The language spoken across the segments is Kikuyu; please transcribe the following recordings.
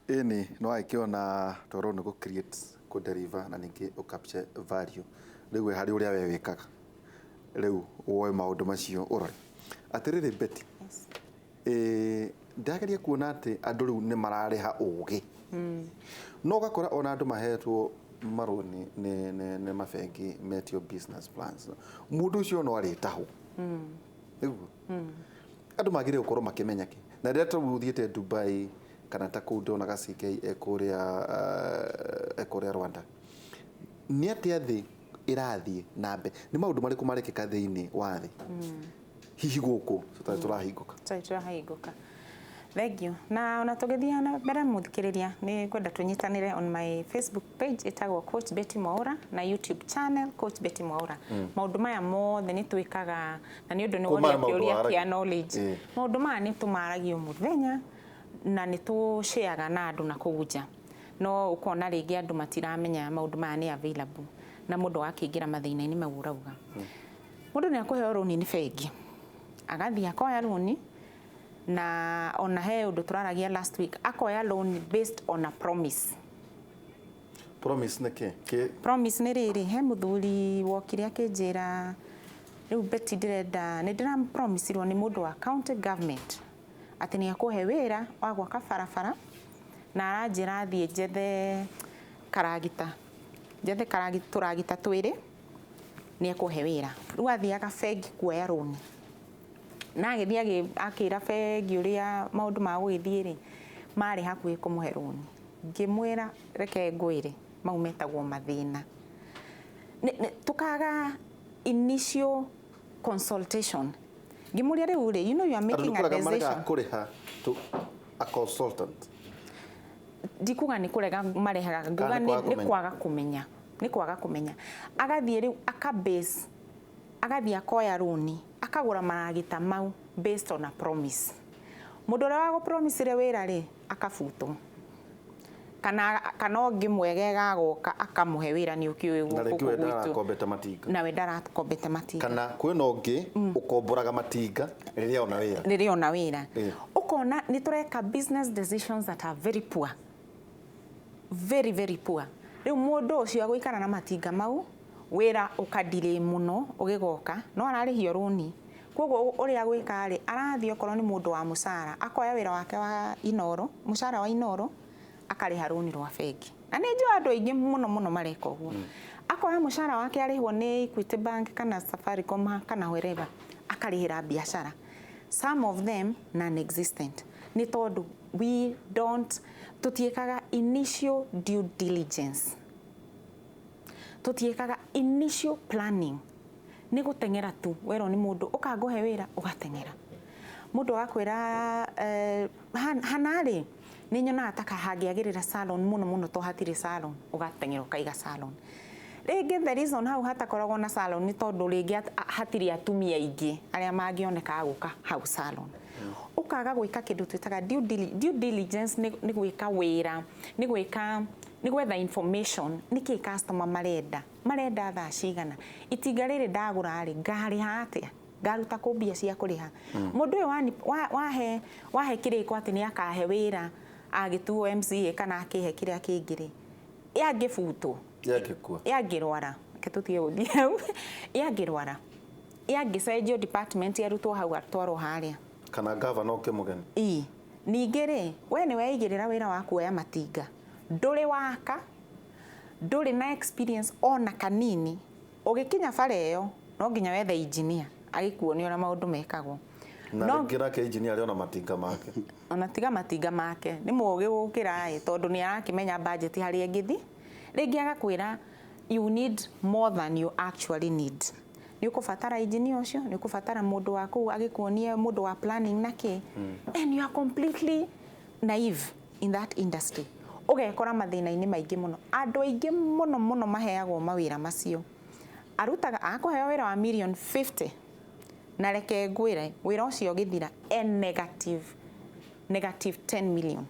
Ĩni nĩ wagĩkĩona toro nĩ gũ create, kũ deliver na ningĩ ũ capture value. Rĩu we harĩ ũrĩa we wĩkaga, rĩu woe maũndũ macio ũrore. Atĩrĩrĩ Betty, Yes. Ndageria kuona atĩ andũ rĩu nĩ mararĩha ũgĩ, no ũgakora ona andũ mahetwo marũni nĩ mabengi metio business plans, mũndũ ũcio no arĩtahwo. Nĩguo andũ magĩrĩire gũkorwo makĩmenya kĩ na rĩrĩa ta rĩu ũthiĩte Dubai kana ta kũu ndonaga CK ekũrĩa Rwanda, nĩ atĩa thĩ ĩrathiĩ na mbere, nĩ maũndũ marĩkũ marekĩka thĩinĩ wa thĩ, hihi gũkũ tũtarĩ tũrahingũka? Tũtarĩ tũrahingũka. Thank you. Na ona tũgĩthiĩ na mbere, mũthikĩrĩria, nĩ ngwenda tũnyitanĩre on my Facebook page ĩtagwo Coach Betty Mwaura na YouTube channel Coach Betty Mwaura. Maũndũ maya mothe nĩ twĩkaga na nĩ ũndũ nĩ Kuma woria maũndũ kĩũria waragia. kĩa knowledge. Maũndũ maya nĩ tũmaragia o mũthenya na nĩ tũshareaga na andũ na kũu nja. No ũkona rĩngĩ andũ matiramenya maũndũ maya nĩ available na mũndũ agakĩingĩra mathĩna-inĩ mau ũrauga. Mũndũ nĩ akũheo rũni nĩ bengi, agathiĩ akoya rũni, na ona he ũndũ tũraragia last week, akoya loan based on a promise. Promise nĩ kĩ kĩ? Promise nĩ rĩrĩ, he mũthuri wokire akĩnjĩra, "Rĩu Betty, ndĩrenda nĩ ndĩrapromisirwo nĩ mũndũ wa county government atĩ nĩ akũhe wĩra wa gwaka barabara, na aranjĩra thiĩ njethe karagita, njethe tũragita twĩrĩ, nĩ ekũhe wĩra." Rĩu athiaga bengi kuoya rũni, na agĩthiĩ akĩra bengi ũrĩa maũndũ ma gũgĩthiĩ rĩ, marĩ hakuhĩ kũmũhe rũni. Ngĩmwĩra, "Reke ngwĩre, mau metagwo mathĩna." Tũkaga initial consultation. Ngĩmũria, "Rĩu rĩ, you know you are Andũ making a nĩ kũrega decision." Maregaga kũrĩha to a consultant. Ndikuga nĩ kũrega marehaga, nguga Kana nĩ kwaga nĩ kũmenya. kwaga kũmenya, nĩ kwaga kũmenya. Agathiĩ rĩu akabase, agathiĩ akoya rũni, akagũra maragita mau based on a promise. Mũndũ ũrĩa wagũpromisire wĩra rĩ, akabutwo kana ũngĩ mwegega agoka akamũhe wĩra, nĩ ũkĩũĩ Na gũkũ rĩngĩ we gwitũ. ndarakombete matinga. Nawe ndarakombete matinga. Kana kwĩna ũngĩ ũkomboraga matinga rĩrĩa ona wĩra. Rĩrĩa ona wĩra. Ũkona nĩ tũreka business decisions that are very poor, very very poor. Rĩu mũndũ ũcio agũikara na matinga mau, wĩra ũkadirĩ mũno ũgĩgoka, no ararĩhio rũni. Koguo ũrĩa agwĩka rĩ, arathiĩ, okorwo nĩ mũndũ wa mũcara, akoya wĩra wake wa Inoro, mũcara wa Inoro, akarĩha rũni rwa bengi. Na nĩ njũĩ andũ aingĩ mũno mũno mareka ũguo. Akoya mũcara wake arĩhwo nĩ Equity Bank kana Safaricom kana wherever, akarĩhĩra biacara, some of them non-existent, nĩ tondũ we don't, tũtiĩkaga initial due diligence, tũtiĩkaga initial planning. Nĩ gũteng'era tu, werwo nĩ mũndũ ũkangũhe wĩra, ũgateng'era. Mũndũ agakwĩra, "Hana rĩ, nĩ nyonaga ta hangĩagĩrĩra salon mũno mũno to hatirĩ salon." Ũgateng'era ũkaiga salon. Rĩngĩ the reason hau hatakoragwo na salon nĩ tondũ rĩngĩ hatirĩ atumia aingĩ arĩa mangĩoneka a gũka hau salon. Ũkaga gwĩka kĩndũ twĩtaga due diligence. Nĩ gwĩka wĩra, nĩ gwĩka, nĩ gwetha information, nĩkĩ customer marenda, marenda thaa cigana, itinga rĩrĩ ndagũra rĩ, ngarĩha atĩa, ngaruta kũ mbia cia kũrĩha. Mũndũ ũyũ wahe kĩrĩko atĩ nĩ akahe wĩra, agĩtuo MCA kana akĩhe kĩrĩa kĩngĩ rĩ, yangĩbutwo, Yangĩkua. Yangĩrwara, reke tũtige gũthiĩ hau, yangĩrwara, yangĩcenjio department, arutwo hau atwarwo harĩa. Kana gavana ũke mũgeni. Ii. Ningĩ rĩ, we nĩ weigĩrĩra wĩra wa kuoya matinga, ndũrĩ waka, ndũrĩ na experience ona kanini. Ũgĩkinya bara ĩyo, no nginya wethe engineer agĩkuonia ũrĩa maũndũ mekagwo. Na No rĩngĩ nake engineer arĩ ona matinga make. Ona tiga matinga make, nĩ mũgĩ gũkĩra ĩ, tondũ nĩ arakĩmenya budget harĩa ĩngĩthi. Rĩngĩ agakwĩra you need more than you actually need. Nĩ ũkũbatara engineer ũcio, nĩ ũkũbatara mũndũ wa kũu agĩkuonie, mũndũ wa planning na kĩ, and you are completely naive in that industry. Ũgekora mathĩna-inĩ maingĩ mũno. Andũ aingĩ mũno mũno maheagwo mawĩra macio, arutaga akũheo wĩra wa million 50, na reke ngwĩre, wĩra ũcio ũgĩthira e negative 10 million.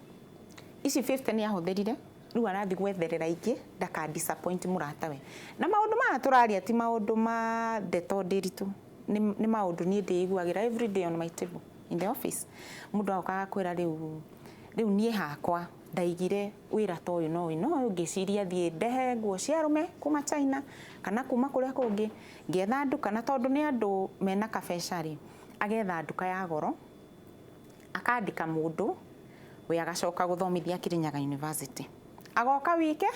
Ici 50 nĩ ahũthĩrire, rĩu arathiĩ gwetherera ingĩ ndaka disappoint mũratawe. Na maũndũ maya tũraria ti maũndũ ma ndeto ndĩritũ, nĩ maũndũ niĩ ndĩiguagĩra every day on my table in the office. Mũndũ agoka agakwĩra, "Rĩu niĩ hakwa Ndaigire wĩra ta ũyũ na ũyũ na ũyũ, ngĩciria thiĩ ndehe nguo cia arũme kuma China kana kuma kũrĩa kũngĩ, ngĩetha nduka, na tondũ nĩ andũ mena kabeca rĩ, agetha nduka ya goro, akandĩka mũndũ we, agacoka gũthomithia Kirinyaga University, agoka wike.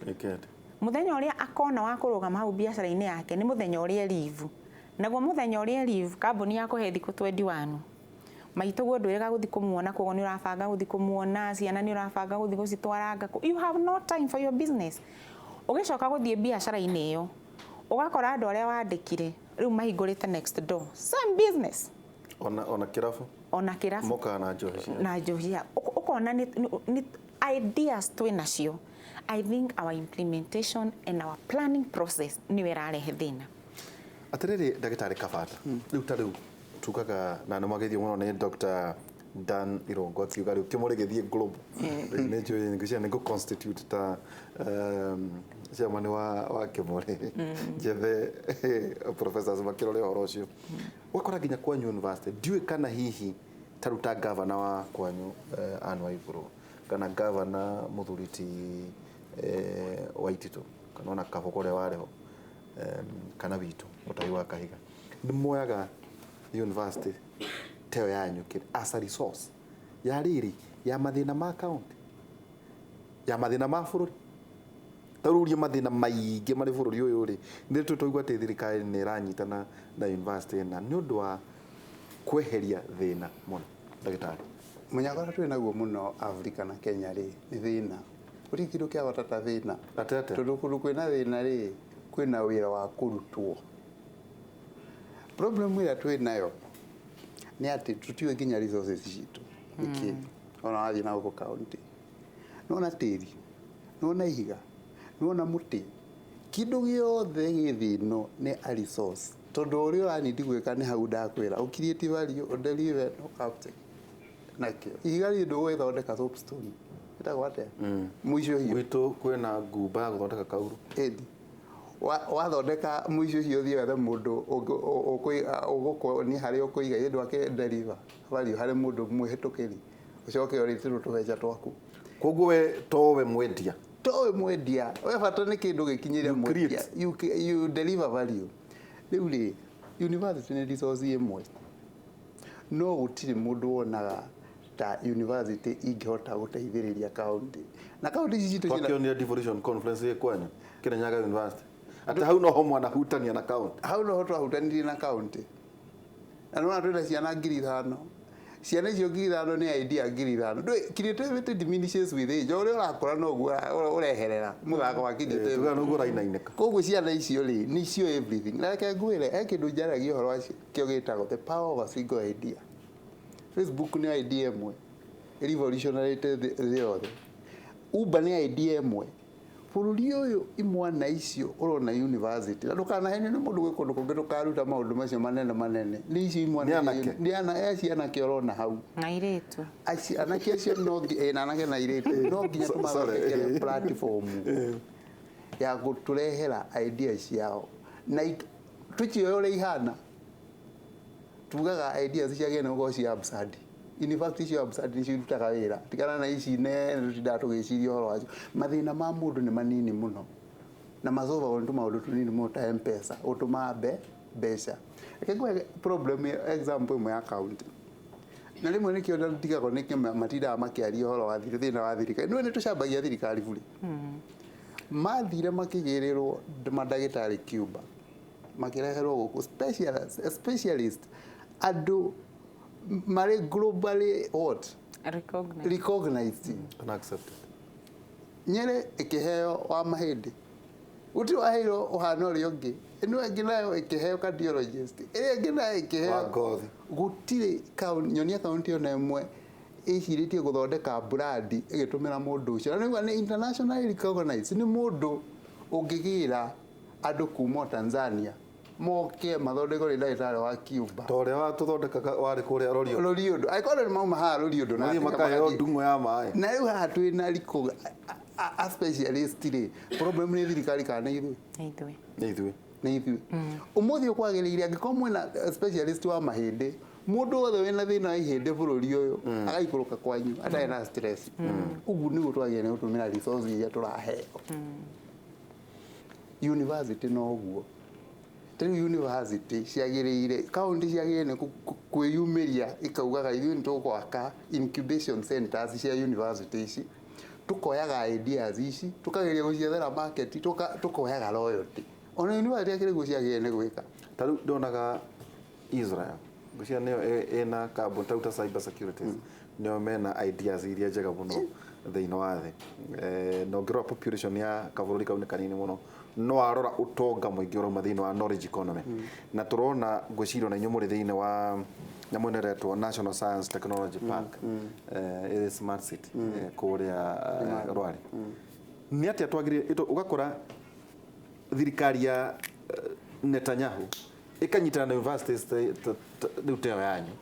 Weekend. Mũthenya ũrĩa akona wa kũrũgama hau biacara-inĩ yake nĩ mũthenya ũrĩa leave, naguo mũthenya ũrĩa leave kambuni ya kũhe thikũ 21 maitũguo ndwĩrĩga gũthiĩ kũmuona, koguo nĩ ũrabanga gũthiĩ kũmuona, ciana nĩ ũrabanga gũthiĩ gũcitwaranga. You have no time for your business. Ũgĩcoka gũthiĩ biacara-inĩ ĩyo, ũgakora andũ arĩa wandĩkire rĩu mahingũrĩte next door, same business. Ona kĩrabu. Ona kĩrabu. Mokaga na njohi cia. Na njohi ũkona nĩ ideas twĩ nacio. I think our implementation and our planning process nĩyo ĩrarehe thĩna. Atĩrĩrĩ, ndagĩtarĩ Kabata, rĩu ta rĩu tugaga na nĩ mwageithio mũno nĩ Dr. Dan Irongo, akiuga rĩu kĩmũrĩ gĩthiĩ global. Rĩu nĩ njũĩ ngwĩciria nĩ ngũ constitute ta chairman wa kĩmũrĩ, njethe professors makĩrore ũhoro ũcio. Ũgakora nginya kwanyu university, ndiũĩ kana hihi ta rĩu ta gavana wa kwanyu, Anne Waigũrũ, kana gavana mũthuri ti Waititũ, kana ona Kaboko ũrĩa warĩ ho, kana witũ Mũtahi wa Kahiga, nĩ moyaga university teo yanyu as a resource ya rĩrĩ ya mathĩna ma county, ya mathĩna ma bũrũri. Ta rĩu ũrie mathĩna maingĩ marĩ bũrũri ũyũ rĩ, nĩ tũigua atĩ thirikari nĩ ĩranyitana na university na nĩ ũndũ wa kweheria thĩna mũno, ndagĩtarĩ. Mũnyaka ũrĩa twĩ naguo mũno Africa na Kenya rĩ, nĩ thĩna. Gũtirĩ kĩndũ kĩa bata ta thĩna. Atĩ atĩa? Tondũ kũndũ kwĩna thĩna rĩ, kwĩna wĩra wa kũrutwo. Problem ĩrĩa twĩ nayo nĩ atĩ tũtiũĩ nginya resources citũ nĩkĩ. Ona wathiĩ na gũkũ county, nĩwona tĩri, nĩwona ihiga, nĩwona mũtĩ, kĩndũ gĩothe gĩ thĩ ĩno nĩ a resource. Tondũ ũrĩa ũranindi gwĩka nĩ hau ndakwĩra ũ create value, ũ deliver, ũ capture nakĩo. Ihiga rĩrĩ ndũgũgĩthondeka soapstone, ĩtagwo atĩa, mũico hiũ. Gwitũ kwĩna ngumba ya gũthondeka kauru. Ĩni wathondeka mũico ũcio, ũthiĩ wethe mũndũ ũgũkuonia harĩa ũkũiga ĩ ndwake deliver value harĩ mũndũ mwĩhĩtũkĩri, ũcoke ũrĩtĩrwo tũbeca twaku. Koguo we towe mwendia. Towe mwendia, we bata nĩ kĩndũ gĩkinyĩre You mwendia. create. You deliver value. Rĩu rĩ, university nĩ resource ĩmwe, no gũtirĩ mũndũ wonaga ta university ingĩhota gũteithĩrĩria county na county ici citũ ciĩna. Twakĩonire devolution conference ĩ kwanyu Kirinyaga University, atĩ hau noho mwanahutania na county. Hau noho twahutanirie na county, na nĩwona twĩna ciana 5,000. Ciana icio 5,000 nĩ idea 5,000. Ndũĩ creativity diminishes with age. O ũrĩa ũrakũra noguo ũreherera mũthako wa creativity. Tugaga noguo ũrainainĩka. Koguo ciana icio rĩ, nĩcio everything. Na reke ngwĩre, he kĩndũ njaragia ũhoro wa kĩo gĩtagwo the power of a single idea. Facebook nĩ idea ĩmwe revolutionarĩte thĩ yothe. Uber nĩ idea ĩmwe. Bũrũri ũyũ imwana icio ũrona university, na ndũkanahenio nĩ mũndũ gwĩ kũndũ kũngĩ, ndũkaruta maũndũ macio manene manene, nĩ icio imwana. Nĩ anake. Nĩ acio anake ũrona hau. Na airĩtu. Anake acio no na anake na airĩtu no nginya Sorry. tũmathondekere platform ya gũtũrehera idea ciao na tũcioe ũrĩa ihana. Tugaga ideas ciagĩrĩire nĩ gũkorwo ci absurd. In fact, icio absurd nĩcio irutaga wĩra. Tigana na ici nene tũtindaga tũgĩciria ũhoro wacio. Mathĩna ma mũndũ nĩ manini mũno na masolvagwo nĩ tũmaũndũ tũnini mũno ta M-Pesa, gũtũma mbeca. Reke ngũhe problem, example ĩmwe ya county, na rĩmwe nĩkĩo ndigagwo nĩkĩo matindaga makĩaria ũhoro wa thĩna wa thirikari. Nĩũĩ nĩ tũcambagia thirikari bure. Mathire makĩgĩrĩrwo mandagĩtarĩ Cuba, makĩreherwo gũkũ specialist, andũ marĩ globally what? Recognized. Recognized. And accepted. Nyere ĩkĩheo wa mahĩndĩ, gũtirĩ waheirwo ũhana ũrĩa ũngĩ. Ĩno ĩngĩ nayo ĩkĩheo cardiologist, ĩrĩa ĩngĩ nayo ĩkĩheo Wa ngothi. Gũtirĩ nyonia kaunti ona ĩmwe ĩcirĩtie gũthondeka brand ĩgĩtũmĩra mũndũ ũcio, na nĩguo nĩ internationally recognized, nĩ mũndũ ũngĩgĩra andũ kuma Tanzania moke mathondekwo nĩ ndagĩtarĩ wa Cuba. Ta ũrĩa watũthondekaga warĩ kũrĩa Roriũndũ. Roriũndũ, angĩkorwo nĩ mauma haha Roriũndũ na Mathiĩ makaheo ndung'o ya maĩ. Na rĩu haha twĩ na riko a specialist rĩ, problem nĩ thirikari kana nĩ ithuĩ? Nĩ ithuĩ. Nĩ ithuĩ. Nĩ ithuĩ. Ũmũthĩ ũkwagĩrĩire angĩkorwo mwĩna specialist wa mahĩndĩ, Mũndũ wothe wĩna thĩna wa ihĩndĩ bũrũri ũyũ agaikũrũka kwanyu atarĩ na stress. Ũguo nĩguo twagĩrĩire nĩ gũtũmĩra resources iria tũraheo. University no ũguo. Ta rĩu university ciagĩrĩire, kaunti ciagĩrĩire nĩ kwĩyumĩria ikaugaga ithuĩ nĩ tũgwaka incubation centers cia university ici, tukoyaga ideas ici, tukageria gũciethera market, tukoyaga royalty. Ona university akĩrĩ guo ciagĩrĩire nĩ gwĩka. Ta rĩu ndonaga Israel, ngwĩciria nĩyo ĩna kambuni ta rĩu ta cyber securities, nĩo mena ideas iria njega mũno thĩinĩ wa thĩ. Na ũngĩrora population ya kabũrũri kau nĩ kanini mũno, no warora ũtonga mũingĩ ũrauma thĩinĩ wa knowledge economy. Na tũrona, ngwĩciria ona inyuĩ mũrĩ thĩinĩ wa nyamũ ĩno ĩretwo National Science Technology Park, ĩrĩ smart city, kũrĩa Rwari. Nĩ atĩa twagĩrĩire ũgakora thirikari ya Netanyahu ĩkanyitana na universities rĩu ta ĩyo yanyu,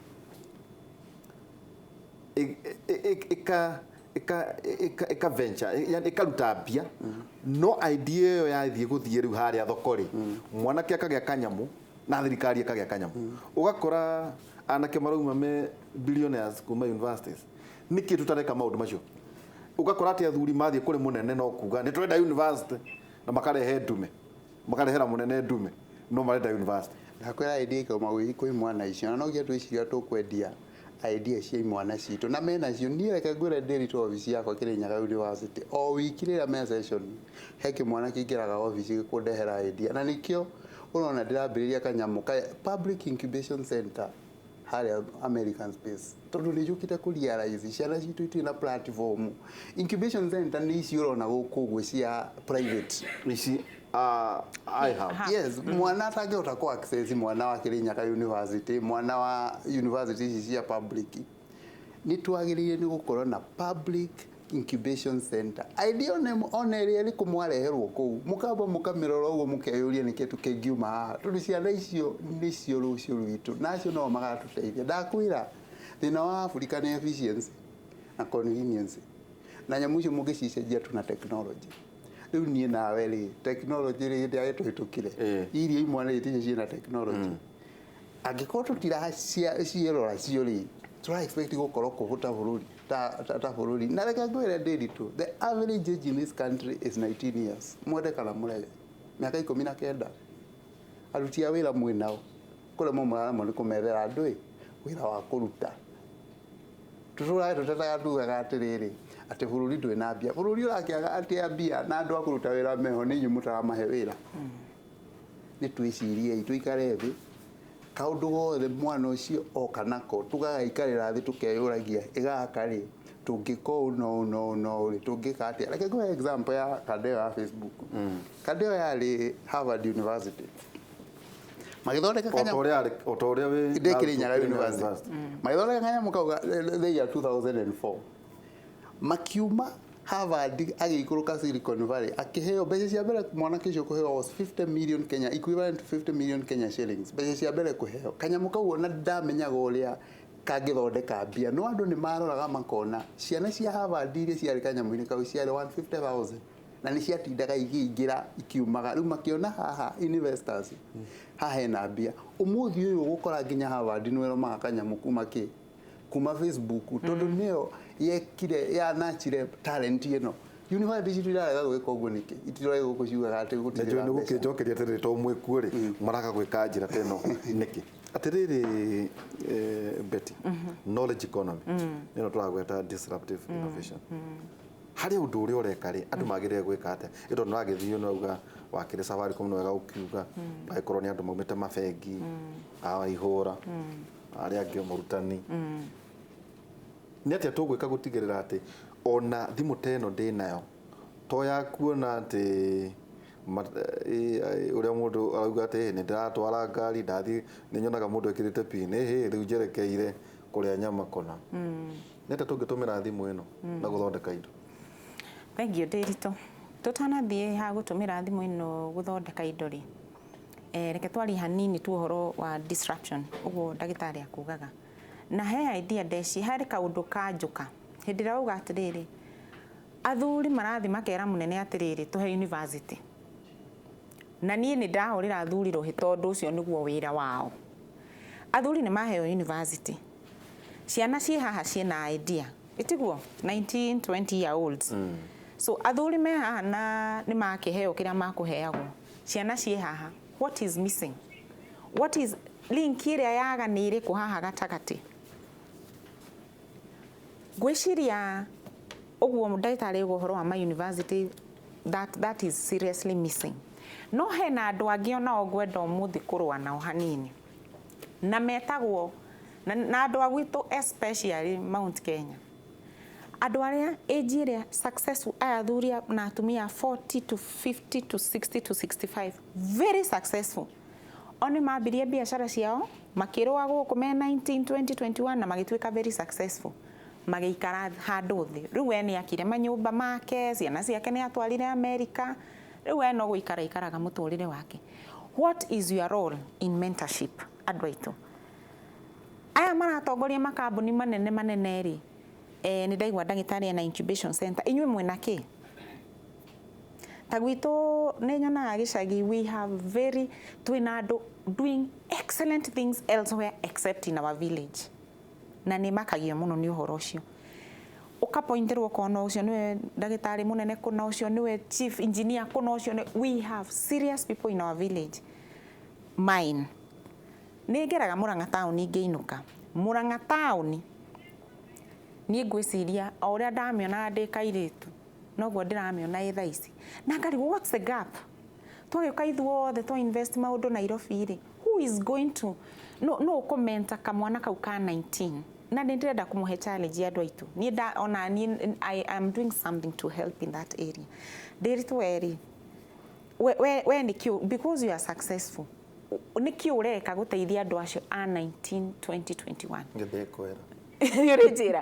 ĩka venture, yani ĩkaruta mbia, no idea ĩyo yathiĩ gũthiĩ rĩu harĩa thoko rĩ, mwanake akagĩa kanyamũ na thirikari ĩkagĩa kanyamũ. Ũgakora anake marauma me billionaires kuma universities. Nĩkĩ tũtareka maũndũ macio? Ũgakora atĩ athuri mathiĩ kũrĩ mũnene no kuga nĩ tũrenda university, na makarehe ndume, makarehera mũnene ndume, no marenda university. Ndakwĩra, idea ikauma kwĩ mwana icio, na no nginya twĩciria tũkwendia idea cia imwana citũ na mena cio. Niĩ reke ngwĩre, ndĩritũ obici yakwa Kĩrĩnyaga University, o wiki rĩrĩa me session, he kĩmwana kĩingĩraga obici gĩkũndehera idea, na nĩkĩo ũrona ndĩrambĩrĩria kanyamũ ka public incubation center harĩa American Space, tondũ nĩ njũkĩte kũ realize ciana citũ itirĩ na platform. Incubation center nĩ ici ũrona gũkũ ũguo cia private. Ici I have. Yes, mwana atangĩhota kũ access, mwana wa Kĩrĩnyaga University, mwana wa university ici cia public, nĩ twagĩrĩire nĩ gũkorwo na public incubation center. Idea ona ĩrĩa ĩrĩkũ mwareherwo kũu, mũkamba mũkamĩrora ũguo, mũkeyũria nĩkĩ tũkĩngiuma haha, tondũ ciana icio nĩcio rũciũ rwitũ, na acio no magatũteithia. Ndakwĩra, thĩna wa Africa nĩ efficiency na convenience, na nyamũ icio mũngĩcicenjia tu na technology. Rĩu niĩ nawe rĩ, technology rĩ, hĩndĩ ĩrĩa tũhĩtũkire, iria imwana itirĩ ciĩna technology, angĩkorwo tũtiraciĩrora cio rĩ, tũra expect gũkorwo kũhũ ta bũrũri, ta bũrũri. Na reke ngwĩre, Ndĩritũ, the average age in this country is 19 years. Mwende kana mũrege, mĩaka 19. Aruti a wĩra mwĩ nao, kũremwo mũraremwo nĩ kũmethera andũ ĩ wĩra wa kũruta. Tũtũraga tũtetaga, tugaga atĩrĩrĩ, atĩ bũrũri ndwĩ na mbia. Bũrũri ũrakĩaga atĩa mbia na andũ a kũruta wĩra meho? Nĩ inyuĩ mũtaramahe wĩra. Nĩ twĩciriei, tũikare thĩ, kaũndũ gothe mwana ũcio oka nako tũgagaikarĩra thĩ, tũkeyũragia, ĩgaka rĩ, tũngĩka ũũ no ũũ no ũũ no ũũ rĩ, tũngĩka atĩa? Reke ngũhe example ya kanda ĩyo ya Facebook. Kanda ĩyo yarĩ Harvard University, magĩthondeka O ta ũrĩa o ta ũrĩa wĩ ndĩ Kĩrĩnyaga University, magĩthondeka kanyamũ kau the year 2004. Makiuma Harvard, agĩikũrũka Silicon Valley, akĩheo mbeca cia mbere. Mwanake ũcio kũheo was 50 million Kenya, equivalent to 50 million Kenya shillings. Mbeca cia mbere kũheo kanyamũ kau, ona ndamenyaga ũrĩa kangĩthondeka mbia, no andũ nĩ maroraga makona ciana cia Harvard iria ciarĩ kanyamũ-inĩ kau ciarĩ 150,000, na nĩ ciatindaga ikĩingĩra ikiumaga. Rĩu makĩona haha investors, haha hena mbia. Ũmũthĩ ũyũ ũgũkora nginya Harvard nĩ maga kanyamũ kuma kĩ kuma Facebook, tondũ nĩyo yekire yanachire talent ĩno. University citũ irarega gwĩka ũguo nĩkĩ? Itirarega gũkũ, ciugaga atĩ gũtirĩ na na njũĩ nĩ mbeca. Gũkĩnjokeria atĩrĩrĩ, to mwĩkuo rĩ, maraga gwĩka njĩra ta ĩno nĩkĩ? Atĩrĩrĩ, Betty, knowledge economy ĩno tũragweta, disruptive innovation, harĩ ũndũ ũrĩa ũreka rĩ, andũ magĩrĩire gwĩka atĩa? Ĩtondũ nĩwagĩthiĩ nĩwauga wakĩrĩ Safaricom, nĩ wega ũkiuga agĩkorwo nĩ andũ maumĩte mabengi a ihũra, arĩa angĩ morutani, nĩ atĩa tũgwĩka gũtigĩrĩra atĩ ona thimũ ta ĩno ndĩnayo to ya kuona atĩ ũrĩa mũndũ arauga atĩ nĩ ndĩratwara ngari, ndathiĩ nĩ nyonaga mũndũ ekĩrĩte pin, ĩhĩ, rĩu njerekeire kũrĩa nyama kona. Nĩ atĩa tũngĩtũmĩra thimũ ĩno na gũthondeka indo? Thank you, Ndĩritũ. Tũtanathiĩ ha gũtũmĩra thimũ ĩno gũthondeka indo rĩ, reke twarie hanini tu ũhoro wa disruption, ũguo ndagĩtarĩ akugaga. Na he idea ndeci harĩ kaũndũ kanjũka hĩndĩ ĩrĩa wauga atĩrĩrĩ, athuri marathiĩ makera mũnene atĩrĩrĩ, tũhe university. Na niĩ nĩ ndahũrĩra athuri rũhĩ, tondũ ũcio nĩguo wĩra wao. Athuri nĩ maheo university, ciana ciĩ haha ciĩna idea, ĩtiguo 19 20 year olds. So athuri me haha na nĩ makĩheo kĩrĩa makũheagwo, ciana ciĩ haha. What is missing? What is link ĩrĩa yaga nĩ ĩrĩkũ haha gatagatĩ? Ngwĩciria ũguo ndagĩtarĩ ũguo ũhoro wa ma university, that is seriously missing. No hena andũ angĩ onao ngwenda ũmũthĩ kũrũa nao hanini, na metagwo na andũ a gwitũ, especially Mount Kenya, andũ arĩa age ĩrĩa successful, aya athuri na atumia 40 to 50 to 60 to 65, very successful. O nĩ mambirie biacara ciao makĩrũa gũkũ me 19 20 21 na magĩtuĩka very successful, magĩikara handũ thĩ. Rĩu we nĩ akire manyũmba make, ciana ciake nĩ atwarire America, rĩu we no gũikara ikaraga mũtũrĩre wake. What is your role in mentorship? Andũ aitũ aya maratongoria makambuni manene manene rĩ, nĩ ndaigua ndagĩtarĩ ena incubation center. Inyuĩ mwĩna kĩ? Ta gwitũ nĩ nyonaga gĩcagi, we have very, twĩna andũ doing excellent things elsewhere except in our village, na nĩ makagio mũno nĩ ũhoro ũcio. Ũkapointerwo ũkona ũcio nĩwe ndagĩtarĩ mũnene kũna, ũcio nĩwe chief engineer kũna, ũcio nĩ. We have serious people in our village. Mine, nĩ ngeraga Mũrang'a taũni ngĩinũka. Mũrang'a taũni, niĩ ngwĩciria o ũrĩa ndamĩonaga ndĩ kairĩtu noguo ndĩramĩona ĩ thaa ici, na ngarigwo, what's the gap? Twagĩũka ithuothe twa invest maũndũ Nairobi rĩ, who is going to no ũkũmenta kamwana kau ka 19? Na nĩ ndĩrenda kũmũhe challenge andũ aitũ. Niĩ nda ona niĩ I am doing something to help in that area. Ndĩritũ werĩ we nĩ kĩ, because you are successful, nĩ kĩ ũreka gũteithia andũ acio a 19 20 21? Ngĩthĩ kwĩra. Ũrĩnjĩra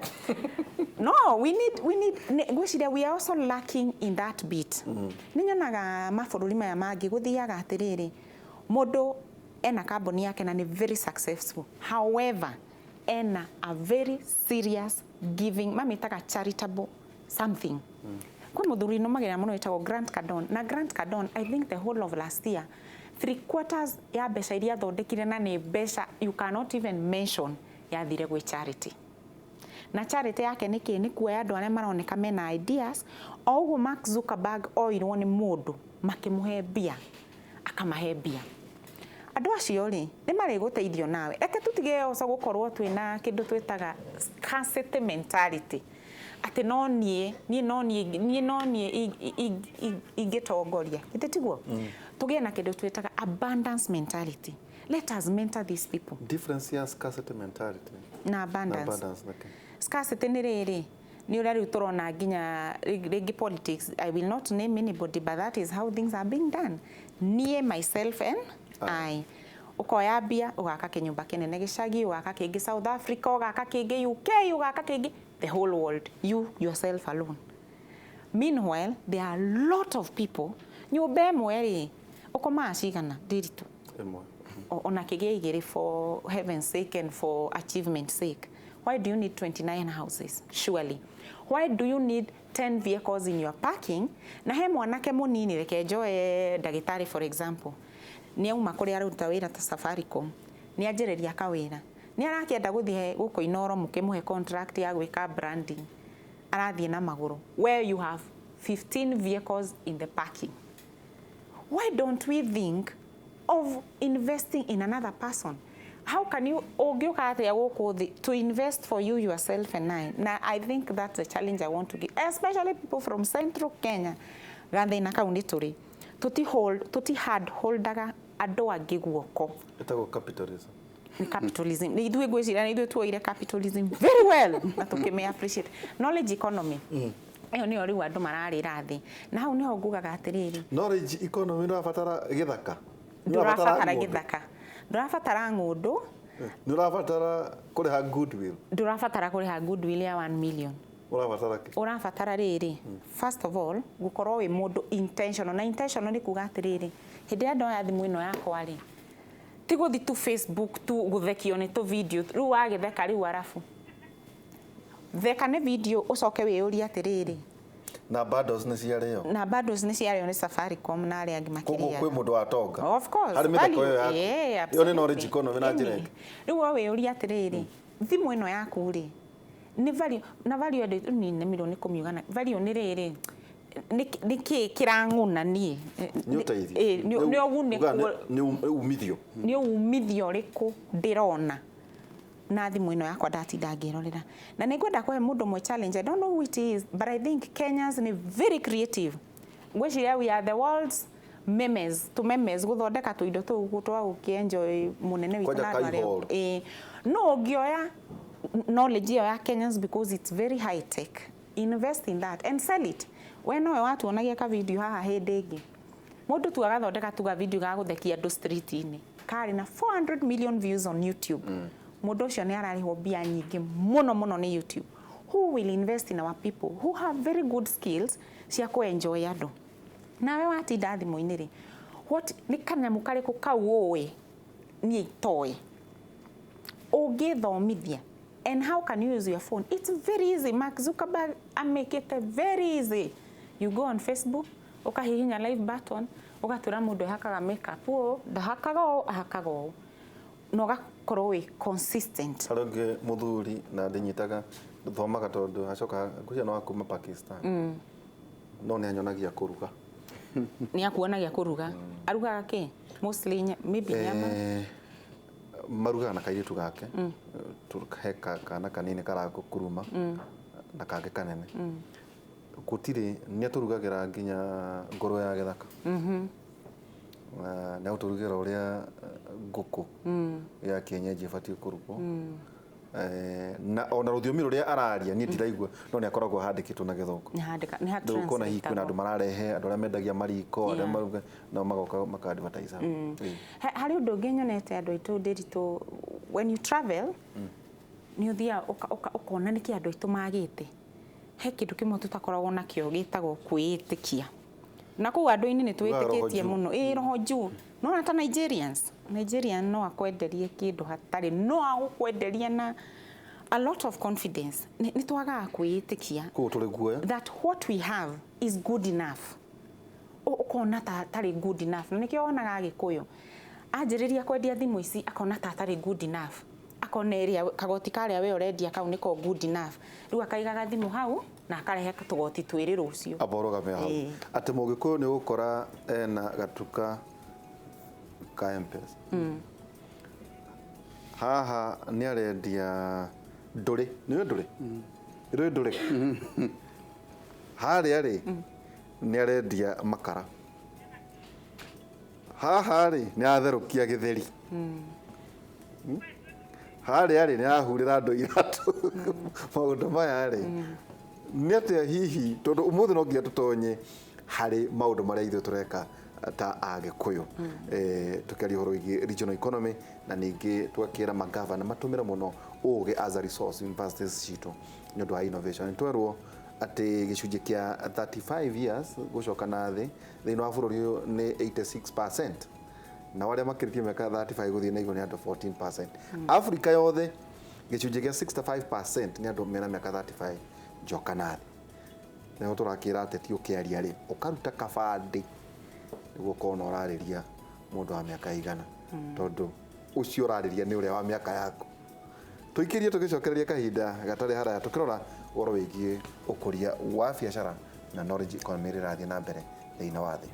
no, we need ngwĩciria we are also lacking in that bit. Nĩ nyonaga mabũrũri maya mangĩ gũthiaga atĩrĩrĩ, mũndũ ena kambuni yake na nĩ very successful, however ena a very serious giving, mamĩtaga charitable something. Kwĩ mũthuri nũmagĩrĩra mũno wĩtagwo Grant Cardone, na Grant Cardone, I think the whole of last year, three quarters ya mbeca iria athondekire, na nĩ mbeca you cannot even mention, yathire gwĩ charity. Na charity yake nĩ kĩ? Nĩ kuoya andũ arĩa maroneka mena ideas, o ũguo Mark Zuckerberg oirwo nĩ mũndũ makĩmũhe mbia, akamahe mbia. Andũ acio rĩ, nĩ marĩgũteithio nawe. Reke tũtige oco gũkorwo twĩna kĩndũ twĩtaga scarcity mentality, atĩ no niĩ, niĩ no niĩ, niĩ no niĩ ingĩtongoria. Githĩ tiguo? Tũgĩe na kĩndũ twĩtaga abundance mentality. Let us mentor these people. Difference ya scarcity mentality na na abundance. Abundance nĩkĩ? Scarcity nĩ rĩrĩ, nĩ ũrĩa rĩu tũrona nginya rĩngĩ politics. I will not name anybody, but that is how things are being done. Niĩ, myself and I. Ũkoya mbia, ũgaka kĩnyũmba kĩnene gĩcagi, ũgaka kĩngĩ South Africa, ũgaka kĩngĩ UK, ũgaka kĩngĩ the whole world, you yourself alone. Meanwhile there are a lot of people. Nyũmba ĩmwe rĩ, ũkomaga cigana, ndĩritũ? Ĩmwe. Ona kĩgĩa igĩrĩ, for heaven's sake and for achievement sake. Why do you need 29 houses? Surely, why do you need 10 vehicles in your parking? Na he mwanake mũnini, reke njoe ndagĩtarĩ for example, nĩ auma kũrĩa aruta wĩra ta Safaricom, nĩ anjĩrĩria kawĩra, nĩ arakĩenda gũthiĩ gũkũ Inoro, mũkĩmũhe contract ya gwĩka branding, arathiĩ na magũrũ, where you have 15 vehicles in the parking. Why don't we think of investing in another person? How can you, ũngĩũka atĩa gũkũ thĩ to invest for you, yourself and I? Na I think that's a challenge I want to give, especially people from Central Kenya. Gathĩna kau nĩ tũrĩ tũti hold, tũti hard holdaga andũ angĩ guoko. Ĩtagwo capitalism. Nĩ capitalism. Nĩ ithuĩ, ngwĩciria nĩ ithuĩ tuoire capitalism very well na tũkĩmĩ appreciate. Knowledge economy ĩyo nĩyo rĩu andũ mararĩra thĩ, na hau nĩho ngugaga atĩrĩrĩ, Knowledge economy, ndũrabatara gĩthaka. Ndũrabatara ng'ũndũ. Gĩthaka, ndũrabatara ng'ũndũ. Nĩ ũrabatara kũrĩha goodwill. Ndũrabatara kũrĩha goodwill ya 1 million. Ũrabatara kĩ? Ũrabatara rĩrĩ, first of all, gũkorwo wĩ mũndũ intentional. Na intentional nĩ kuga atĩrĩrĩ, hĩndĩ ĩrĩa ndoya thimũ ĩno yakwa rĩ, ti gũthi tu Facebook tu gũthekio nĩ tũ video. Rĩu wagĩtheka rĩu, arabu theka nĩ video, ũcoke wĩyũrie atĩrĩrĩ, Na bundles nĩ ciarĩo. Na bundles nĩ ciarĩo nĩ Safaricom na arĩa angĩ Koguo makĩrĩaga. kwĩ mũndũ watonga. Of course. Harĩ mĩtheko ĩyo yaku. Yeah, Ĩyo nĩ knowledge absolutely. economy na njĩra Ĩni. ĩngĩ. Rĩu we wĩyũrie atĩrĩrĩ, thimũ ĩno yaku rĩ, nĩ value na value andũ niĩ nemirwo nĩ kũmiuga na value nĩ rĩrĩ, nĩ kĩ kĩrang'una niĩ? Nĩ ũteithio. Ĩ, nĩ ũgunĩku. Ugaga nĩ umithio. Nĩ umithio ũrĩkũ ndĩrona na thimũ ĩno yakwa ndatinda ngĩrorera? Na nĩ ngwenda kũhe mũndũ ũmwe challenge. I don't know who it is, but I think Kenyans nĩ very creative. Ngwĩciria we are the world's memes, tũ memes, gũthondeka tũindo tũu twa gũkĩenjoy mũnene witũ Kwanja na andũ arĩa kaihoro. Ĩ, no ũngĩoya knowledge ĩyo ya Kenyans, because it's very high tech, invest in that and sell it. We nowe watuonagia ka video haha hĩndĩ ĩngĩ, mũndũ tu agathondeka tu ga video ga gũthekia andũ street-inĩ, karĩ na 400 million views on YouTube. Mũndũ ũcio nĩ ararĩhwo mbia nyingĩ mũno mũno nĩ YouTube. Who will invest in our people who have very good skills cia kũ-enjoy andũ? Nawe watinda thimũ-inĩ rĩ, what nĩ kanyamũ karĩkũ kau ũĩ niĩ itoĩ ũngĩthomithia? And how can you use your phone? It's very easy. Mark Zuckerberg amekĩte very easy. You go on Facebook, ũkahihinya live button, ũgatwĩra mũndũ ehakaga makeup ũũ, ndahakaga ũũ, ahakaga ũũ, na ũgakorwo wĩ consistent. Harĩ ũngĩ mũthuri na ndĩnyitaga thomaga tondũ acoka ngwĩciria no wa kuma Pakistan, no nĩ anyonagia kũruga. Nĩ akuonagia kũruga. Arugaga kĩ mostly? Maybe nyama? Marugaga na kairĩtu gake. He kana kanini karagũkuruma na kangĩ kanene gũtirĩ. Nĩ atũrugagĩra nginya ngũrwe ya gĩthaka. Nĩ agũtũrugĩra ũrĩa ngũkũ ya kienyeji ĩbatiĩ kũrugwo. Na ona rũthiomi rũrĩa araria niĩ ndiraigua, no nĩ akoragwo handĩkĩtwo na Gĩthũngũ. Nĩ handĩka nĩ Rĩu ũkona hihi kwĩna andũ ha-translate-agwo. mararehe, andũ arĩa mendagia mariko, arĩa maruga nao magoka maka advertise hau. Ĩĩ. Harĩ ũndũ ũngĩ nyonete andũ aitũ ndĩritũ. When you travel, nĩ ũthiaga ũkona nĩkĩ andũ aitũ magĩte. He kĩndũ kĩmwe tũtakoragwo nakĩo gĩtagwo kwĩĩtĩkia, na kũu andũ-inĩ nĩ Ugaga roho twĩtĩkĩtie juu. mũno. Ĩ, roho juu. Nona ta Nigerians, Nigerian no akwenderie kĩndũ hatarĩ, no agũkwenderia na a lot of confidence. Nĩ twagaga kwĩĩtĩkia Koguo tũrĩ guoya. that what we have is good enough. Ũkona ta tarĩ good enough, na nĩkĩo wonaga Agĩkũyũ anjĩrĩria kwendia thimũ ici, akona ta atarĩ good enough, akona ĩrĩa kagoti karĩa we ũrendia kau nĩko good enough. Rĩu akaigaga thimũ hau na akarehe tũgoti twĩrĩ rũciũ. Amba ũrũgame hau. Ĩĩ. Atĩ Mũgĩkũyũ nĩ ũgũkora ena gatuka ka Mpesa haha, nĩ arendia ndũrĩ, nĩũĩ ndũrĩ, ndũĩ ndũrĩ harĩa rĩ, nĩ arendia makara haha rĩ, nĩ atherũkia gĩtheri. Harĩa rĩ, nĩ arahurĩra andũ iratũ. Maũndũ maya rĩ, nĩ atĩa hihi? Tondũ ũmũthĩ no nginya tũtonye harĩ maũndũ marĩa ithuĩ tũreka ta Agĩkũyũ. Tũkĩaria ũhoro wĩgiĩ regional economy, na ningĩ tũgakĩra magavana matũmĩre mũno ũgĩ as a resource universities citũ nĩ ũndũ wa innovation. Nĩ twerwo atĩ gĩcunjĩ kĩa 35 years gũcoka na thĩ thĩinĩ wa bũrũri ũyũ nĩ 86%, na arĩa makĩrĩtie mĩaka 35 gũthiĩ na igũrũ nĩ andũ 14%. Africa yothe gĩcunjĩ kĩa 65% nĩ andũ mena mĩaka 35 njoka na thĩ. Nĩho tũrakĩra ateti ũkĩaria rĩ, ũkaruta kabandĩ nĩguo ũkorwo ũrarĩria mũndũ wa mĩaka igana, tondũ ũcio ũrarĩria nĩ ũrĩa wa mĩaka yaku. Tũikĩrie tũgĩcokereria kahinda gatarĩ haraya, tũkĩrora ũhoro wĩgiĩ ũkũria wa biacara na knowledge economy ĩrĩa ĩrathiĩ na mbere thĩinĩ wa thĩ.